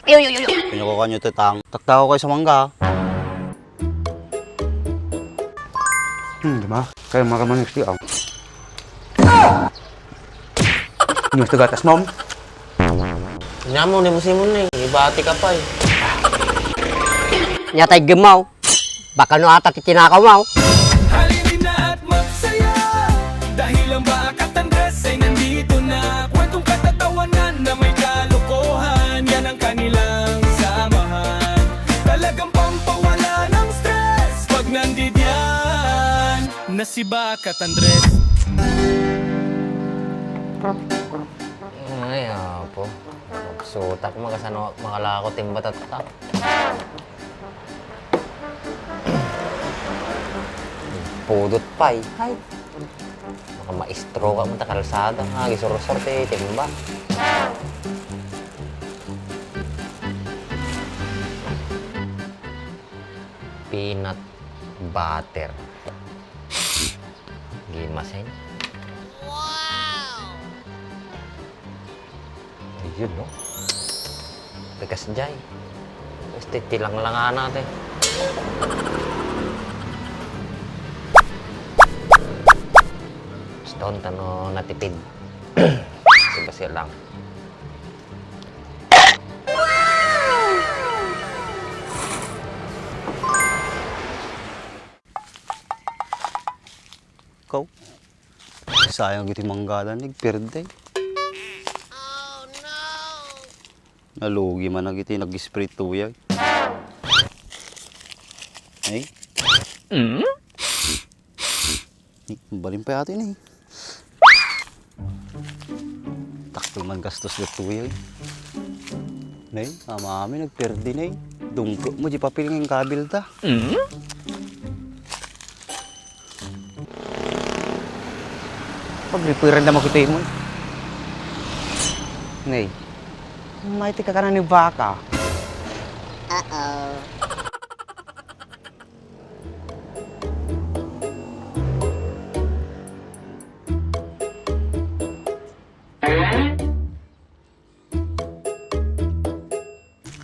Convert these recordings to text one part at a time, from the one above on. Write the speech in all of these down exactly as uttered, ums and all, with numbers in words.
Iyo, iyo, iyo, iyo. Kanya ko kanyo, Tetang. Taktakawkayo sa mangga. Hmm, di ba? Kaya makamangs ti, ah. News to gatas, mom. Nya mo, ni mo, Simon, eh. Ibati ka pa, eh. Nya tay gemaw. Baka no ata ti tinakaw mo. Halina at magsaya, dahil ang Bakat Andres ay nandito na. Kwentong katatawanan na may kalokohan, yan ang kanilang samahan. Talagang pampawala ng stress pag nandidiyan na si Bakat Andres. Ay, apo. Sutak, makasano, makalako, timba tatta. Pudot pay. Ay. Makamaestro ka mo ta kalsada, ha? Gisursor ti timba. Peanut butter. Gimasen. Wow! Ayun, no? Pikas jay. Este, tilanglangana, te. Stone, tano natipid. Basi-basi lang. Ikaw? Sayang iti manggada, nagperde. Nalugi man iti nag-spray tuyay. Ay? Mm? Ay, balin pa yata ini. Takto man gastos ditoy, eh. Nay, ama amin nagperdi, nay. Dungko mo di papel nga kabil ta. Mm? Pagripiran da makita mo. Nay, may ti kakanan ni baka. Uh-oh.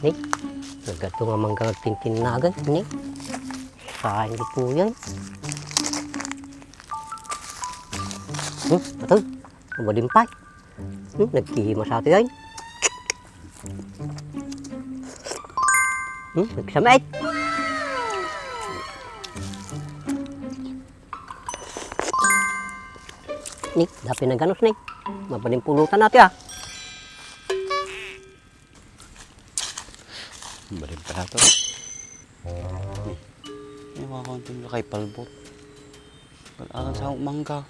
Ni, nagkadto nga mangga agtintinnagan, ni. Sayang di po yan. Hmm, ato, mabalimpay. Hmm, nagkihima sa ato yan. Hmm, nagsamit. Ni, dapay naganos, ni. Mabalimpulutan natin, ah. Balik pa na to. Ay, mga konting lakay palbot. Wala kang sangok mangga.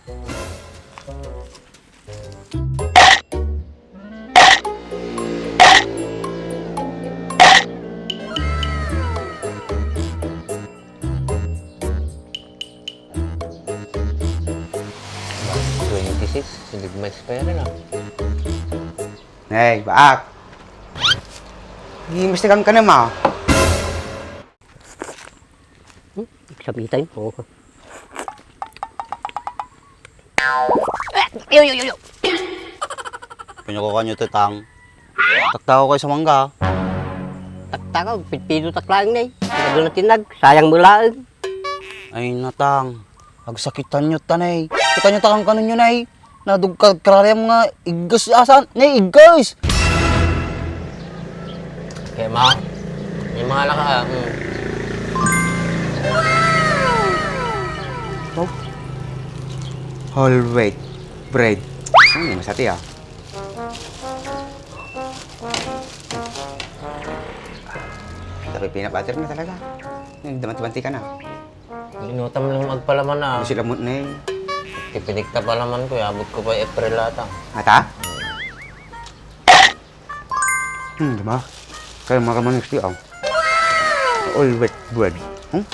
Twenty-six, hindi ma-expire na. Hey, baak! Gimistikam ka na, ma. Hmm? Sabitan? Oo. Yo, yo, yo, yo. Kanya ko kanyo, Tetang. Taktakawkayo sa mangga. Taktakawkayo, pitpito taklaeng na eh. Tagal na tinag, sayang mo laeng. Ay, natang. Agsakitan yo ta, nay. Kita nyo ta kang kanunyo, nay. Nadugkad karariam nga igges asan. Nay, igges! Kaya ma, may mga laka, ah. Hmm. Oh. Whole wheat bread. Hmm, masati, ah. Tapi peanut butter na talaga. Yung damanti-banti ka na. Inutam lang agpalaman, ah. Hindi sila mo na eh. Tipinik ta palaman ko, abot ko pa April ata. Ata? Hmm, di ba? Kaya makamangs ti, oh. All wheat bread. Hmm?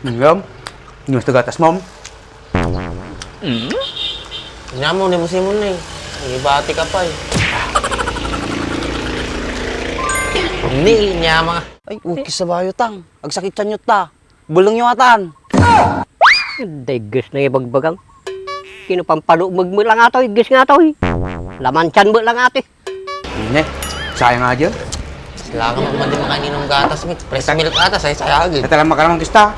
Ngem, news to gatas, mom. Nya mo, ni mo, Simon, eh. Ibati ka pa, eh. Ni, nya, mga. Ay, ukis sa bayo, tang. Agsakit tiyan yo ta. Bulong yo atan. Dayges na ibagbagang. Kino pampalumeg met lang ato, igges nga ato, eh. Lamantian met lang ato, eh. Ne, sayang nga dyan. Sila ka magmadi makainom gatas, mit. Fresh milk ata, say sayagi. Katalang makaramang kista.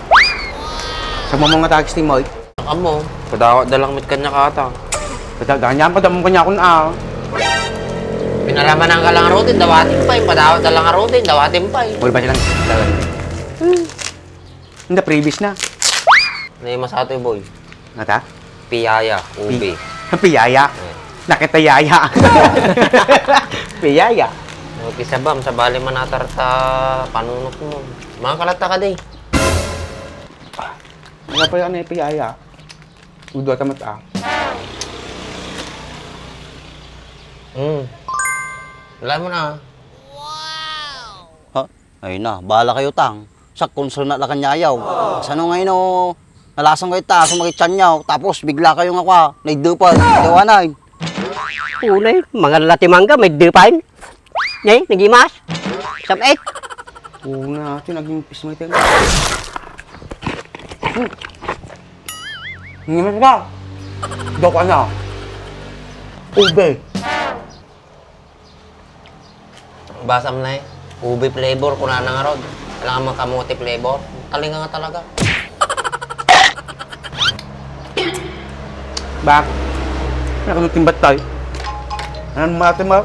Sa mamong nga takis ti Moy. Amo, padawat da lang mit kanya kata. Kata ganyan, padamong kanya kun, ah. Pinaraman ang kalang rotin, dawatin pa, yung padawat da lang rotin, dawatin pa, eh. Wala ba silang dalan? Hmm. Hindi, previous na. Ano yung masato, boy? Nata? Piyaya, ube. Pi-, piyaya? Eh. Nakita yaya. Piyaya. No, kisabam, sa bali manatar ta panunot mo. Mga kalata ka, day. Ano pa yan, eh, piyaya? Udwa tamat, ah. Hmm. Wala mo na, ah. Ha? Ay na, bahala kayo, tang. Sak, kung saan na lakan niya ayaw. Sano nga ino, nalasang kayo ta, sumakit tiyan niya, tapos bigla kayo nga kwa, naidupal, yawanay. Unay, mangan la ti mangga, may dupain. Ne, nagimas. Sam-, eh. Una, ito, naging pismay tayo. Hmm. Ngimas ka. Dok, ano? Ube. Basam na eh. Ube flavor, kunana nga rod. Kailangan makamote flavor. Talinga nga talaga. Bak, nakalutimbat tayo. Anong mati mo?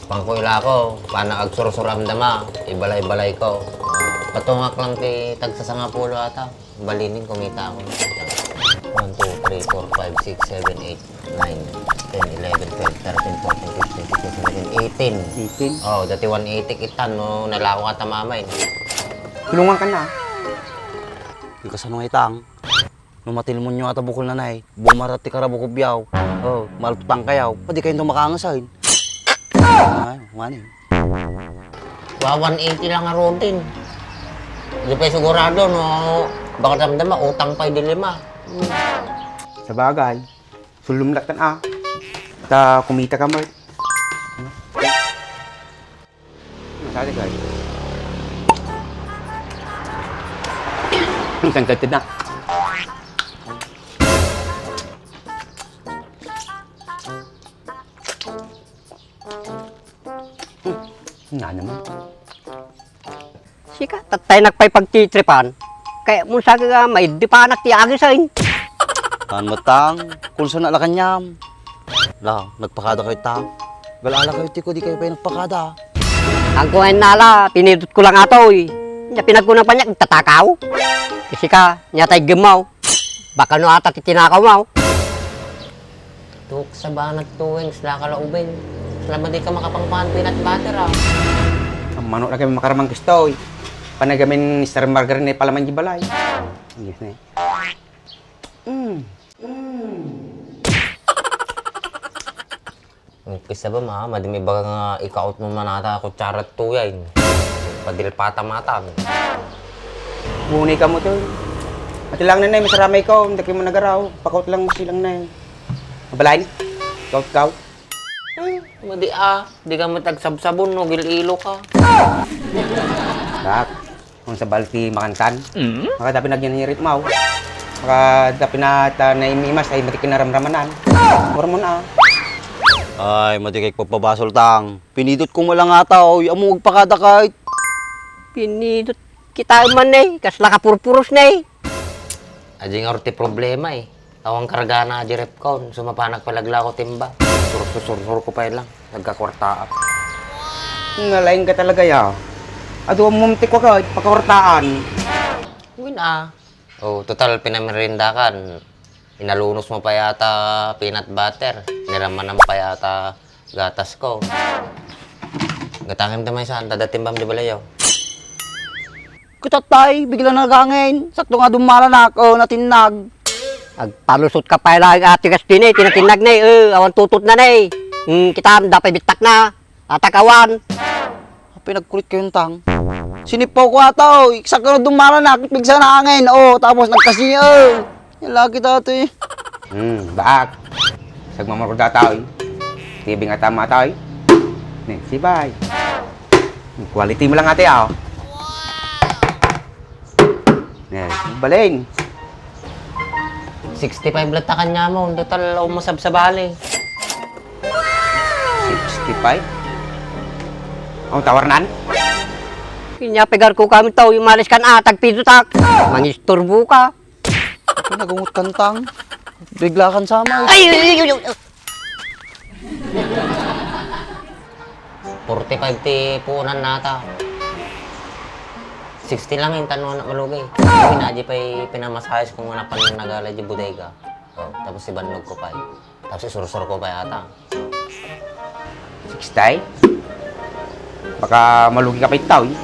Pangko ila ko, paano agsursuram dama, ibalay-balay ko. Patungak lang ti tagsasangapulo ata. Balining kumita ako. One, two, three, four, five, six, seven, eight, nine, ten, eleven, twelve, thirteen, fourteen, fifteen, sixteen, seventeen, eighteen. Eighteen? Oh, dati one eighty kitan no, nalako ka tamamay. Tulungan ka na. Ikaw sa nung itang, no matilmon nyo ata bukol na nay, bumarat ti karabukubyaw. Oh, malputang kayaw, pwede kayo tumakangasahin. Ay, mani. Wa one eighty lang nga routine. Di pa sigurado no baka damdama, utang pa di lima. Sabagay, sulum laktan a. Ta kumita ka mo. Masali ka. Ang sangkad na. Nga naman. Sika, tattay nakpay pagtitripan. Kaya mo sa ka, maiddi pa anak ti agisain. Tan matang, kung saan na kanyam. La, nagpakada kayo ta. Galala kayo ti ko, di kayo pa nagpakada. Ang kuwain nala, pinidot ko lang atoy. Nya pinagkunang pa niya, tatakaw. Kasi ka, nya tayo gemaw. Baka no ata ti tinakaw mo. Tuk sa banat tuwing sila ka lauben. Sila ba di ka makapangpaan peanut butter, ah? Ang manok lagi makaramang kistoy. Panagamin ni Mister Margarine palaman di balay. Yes, ne. Mm. Mm. Kisa ba, ma? Madi may baga nga ikaot mo manata kutsara tuyay. Padilpata matan. Buni ka mo to. Ati lang na, nay, masaramay ka, hindi kayo managaraw. Pakaot lang mo silang, nay. Mabalay ni? Ikaw, ikaw? Ay, madi, ah. Di ka matagsabsabon, no? Gil-ilo ka. Bak, kung sa balti makantan, mm? Makadapi na ginahirit mo. Makadapi na ta naimimas, ay mati kinaramramanan. Hormon, ah. Ay, mati kay pagpabasol tang. Pinidot ko mo lang ata, oy. Amo, magpakada kahit. Pinidot kita man, eh. Kasla ka purpuros na, eh. Aji nga ti problema, eh. Awan kargana di repkon, sumapanak palaglako timba. Sur-, susursur ko pa lang, nagkakwartaan. Nalaing ka talaga, ya. Adu, mumtik ko ka, pakwartaan. Win, ah. Oh, total, pinamerinda kan. Inalunos mo pa yata peanut butter. Niramanan pa yata gatas ko. Gatangin ta may saan, tadatimbam di balayaw. Kutatay, bigla nagangin. Sakto nga dumalanak, oh, natinnag. Agpalusot ka pa lang, ati kas din eh, tinatinnag na eh, eh, awan tutut na na eh. Hmm, kita, dapat bitak na. Atakawan. Pinagkulit kayo tang. Sinipaw ko ata, oh. Sakto nga dumalanak, pigsa na angin, oh, tapos nagkasi, oh. Yan lagi tato eh. Hmm, baak. Sagmamurda tao eh. T V nga tama tao eh. Nen, sibay. Quality mo lang ate, ah. Eh, balin. Sixty-five latta kaniam, total, um, masabsabali. Sixty-five? Ang tawarnan? Kanya pegar ko kami tao, umalis kan atag pidutak. Mangistorbo ka. Nagungot kan tang. Bigla kan sama. Ay, ay, ay, ay, ay. Forty-five ti puunan nata. Sixty lang yung tanong na malugay. Yung inaji pa yung pinamasahis kung anak pa nung nagala di bodega. Oh, tapos ibannog ko pa eh. Tapos isursur ko pa yata. Sixty? Baka malugi ka pa itaw eh.